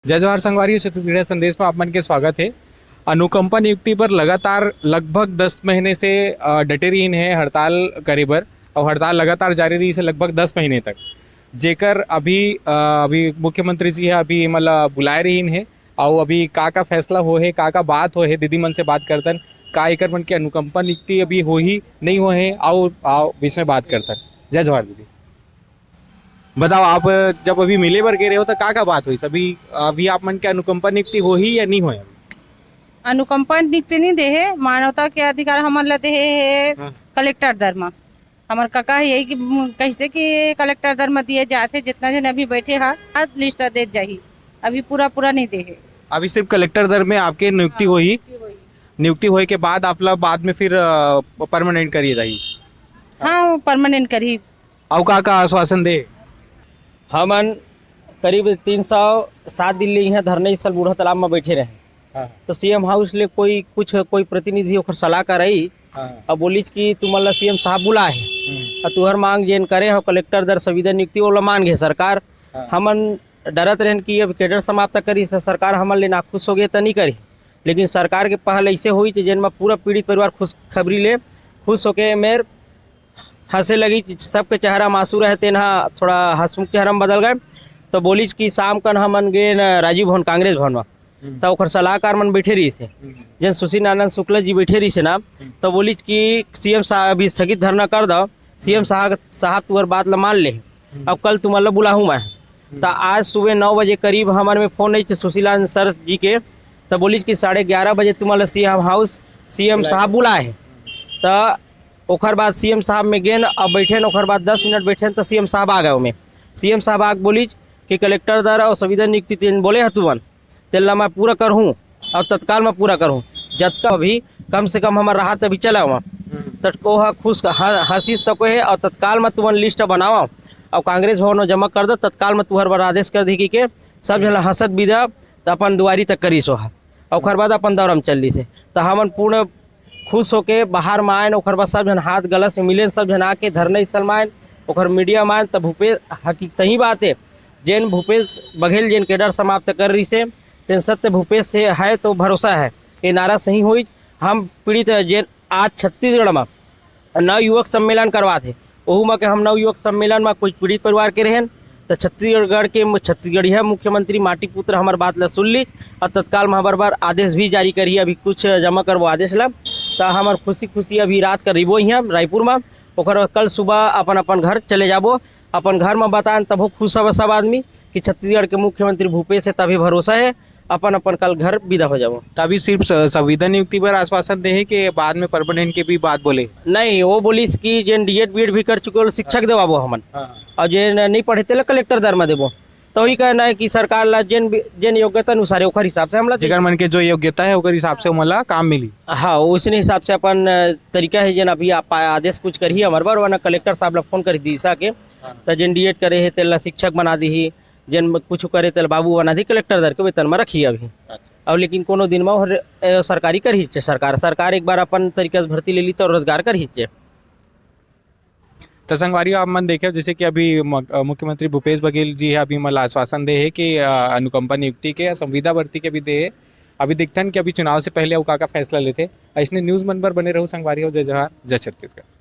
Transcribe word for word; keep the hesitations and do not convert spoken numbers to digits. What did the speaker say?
जय जोहार संगवारी हो, छत्तीसगढ़िया संदेश में आप मन के स्वागत है। अनुकंपा नियुक्ति पर लगातार लगभग दस महीने से, अ, डटे रहिन है हड़ताल करे बर, और हड़ताल लगातार जारी रही से लगभग दस महीने तक, जेकर अभी, अ, अभी मुख्यमंत्री जी है, अभी मतलब बुलाए रहिन है, और अभी का का फैसला हो है, का का बात हो है, दीदी मन से बात करतन, का एकर मन के अनुकंपा नियुक्ति अभी हो ही नहीं हो है, और, और विषय में बात करतन। जय जोहार दीदी। बताओ, आप जब अभी मिले बर गे रहे हो, तो का का बात हुई? अभी, अभी आप मन के अनुकंपा नियुक्ति होही या नहीं होय? अनुकंपा नियुक्ति नहीं दे हे, मानवता के अधिकार हमन ला दे हे हाँ। कलेक्टर दर म। हमर कका हे यही कि म-, कैसे कि कलेक्टर दर म दिए जात हे, जितना जन अभी बैठे हा, हर लिस्ट दे जाही, अभी पूरा पूरा नहीं दे हे। अभी सिर्फ कलेक्टर दर में आपके नियुक्ति हाँ, होही? नियुक्ति होही। नियुक्ति होए के बाद आप ला बाद में फिर, अ, परमानेंट करिए जाही? हाँ, परमानेंट करही। अउ का का आश्वासन दे? हमन करीब तीन सौ सात दिन ले इहाँ धरना स्थल बूढ़ा तालाब में बैठे रहे। हाँ। तो सीएम हाउस ले कोई कुछ, कोई प्रतिनिधि ओकर सलाहकार आई हाँ। और बोलिस कि तुमन ला सीएम साहब बुलाए हे। हम्म। और तुहर मांग जेन करे हो कलेक्टर दर संविदा नियुक्ति, ओला मान गे सरकार। हाँ। हमन डरत रहन कि अब कैडर समाप्त करी, स-, सरकार हमन ले नाखुश हो गए त नहीं करी। लेकिन सरकार के पहल ऐसे हुई कि जेन में पूरा पीड़ित परिवार खुशखबरी ले खुश होके मेर हंसे लगी, सबके चेहरा में आंसू रहे, तेन हा थोड़ा हंसमुख चेहरा में बदल गए। तो बोलिस कि शाम कन हमन गे न राजीव भवन, कांग्रेस भवन में। हम्म। तो ओकर सलाहकार मन बैठे रहिस हे। हम्म। जेन सुशील नारायण शुक्ला जी बैठे रहिस हे ना, हम्म। तो बोलिस कि सीएम साहब अभी स्थगित धरना कर दो, सीएम हम्म। साहब, साहब तुहर बात ला मान ले। हम्म। अब कल तुमन ला बुलाहूँ मैं। हम्म। तो आज सुबह नौ बजे करीब हमर में फोन आई थे सुशील नारायण सर जी के, तो बोलिस कि साढ़े ग्यारह बजे तुमन ला सीएम हाउस, सीएम बुलाए। साहब बुलाए हे। तो ओकर बाद सीएम साहब में गेन, अब बैठेन, ओकर बाद दस मिनट बैठेन, तो सीएम साहब आ गए ओमे। सीएम साहब आके बोलिस कि कलेक्टर दर और संविदा नियुक्ति तेन बोले ह तुमन, तेन ला मैं पूरा करहूँ और तत्काल में पूरा करहूँ। जतका अभी कम से कम हमर राहत अभी चला हुआ, हम्म। तटको ह खुश ह-, हंसिस तको हे और तत्काल में तुमन लिस्ट बनावा और कांग्रेस भवन में जमा कर दो, तत्काल में तुहर बर आदेश कर दी कि के सब झन ला हंसत विदा त अपन दुआरी तक करिस ओहा। और ओकर बाद अपन दौरा में चल दिस हे। त हमन पूर्ण खुश होके बाहर में आएन, ओकर बाद सब झन हाथ गला से मिलेन, सब झन आके धरना स्थल में आएन, ओकर मीडिया में आएन, त भूपेश, हकी-, सही बात हे, जेन भूपेश बघेल जेन कैडर समाप्त कर रहिस हे, तेन सत्य भूपेश से है तो भरोसा है, ये नारा सही होई। हम पीड़ित जेन आज छत्तीसगढ़ में नव युवक सम्मेलन करवात हे, ओहू म के हम नव युवक सम्मेलन म कुछ पीड़ित परिवार के रहेन, त छत्तीसगढ़ के मु-, छत्तीसगढ़िया मुख्यमंत्री माटी पुत्र हमर बात ला सुन ली और तत्काल म हमर बर आदेश भी जारी करी। अभी कुछ जमा करबो आदेश ला, त हमर खुशी खुशी अभी रात कर रहिबो इहाँ रायपुर म, ओकर बाद कल सुबह अपन अपन घर चले जाबो। अपन घर म बताएन तभो खुश हवे सब आदमी कि छत्तीसगढ़ के मुख्यमंत्री भूपेश हे तभी भरोसा हे। अपन अपन कल घर विदा हो जाबो। त अभी सिर्फ स-, संविदा नियुक्ति बर आश्वासन दे हे कि बाद में परमानेंट के भी बात बोले? नहीं, वो बोलिस कि जेन डीएड बीएड भी कर चुके, वो शिक्षक देवाबो हमन। हाँ। और जेन नहीं पढ़े तेला कलेक्टर दर में देबो। तो वही कहना है कि सरकार ला जेन भी, जेन योग्यता अनुसार है, ओकर हिसाब से हमला जेकर मन के जो योग्यता है, ओकर हिसाब से ओमन ला काम मिली। हाँ, उसने हिसाब से अपन, अ, तरीका है, जेन अभी आप आदेश कुछ करही हमर बर, वरना कलेक्टर साहब ला फोन कर दी सा के, हाँ। तो जेन डीएड करे है, तेला शिक्षक बना दी ही, जेन कुछ करे तेल बाबू बना दी कलेक्टर दर के वेतन में रखी अभी। अच्छा। और लेकिन कोनो दिन में ओहर, ए, सरकारी कर ही छे सरकार। सरकार एक बार अपन तरीका से भर्ती ले ली तो रोजगार कर ही छे। तो संगवारी, आप मन देखे जैसे कि अभी म-, अ, मुख्यमंत्री भूपेश बघेल जी है, अभी मतलब आश्वासन दे है कि, अ, अनुकंपा नियुक्ति के या संविदा भर्ती के भी दे है। अभी देखथन कि अभी चुनाव से पहले वो का का फैसला लेते। ऐसने न्यूज मन बर बने रहू संगवारी हो। जय जोहार, जय छत्तीसगढ़।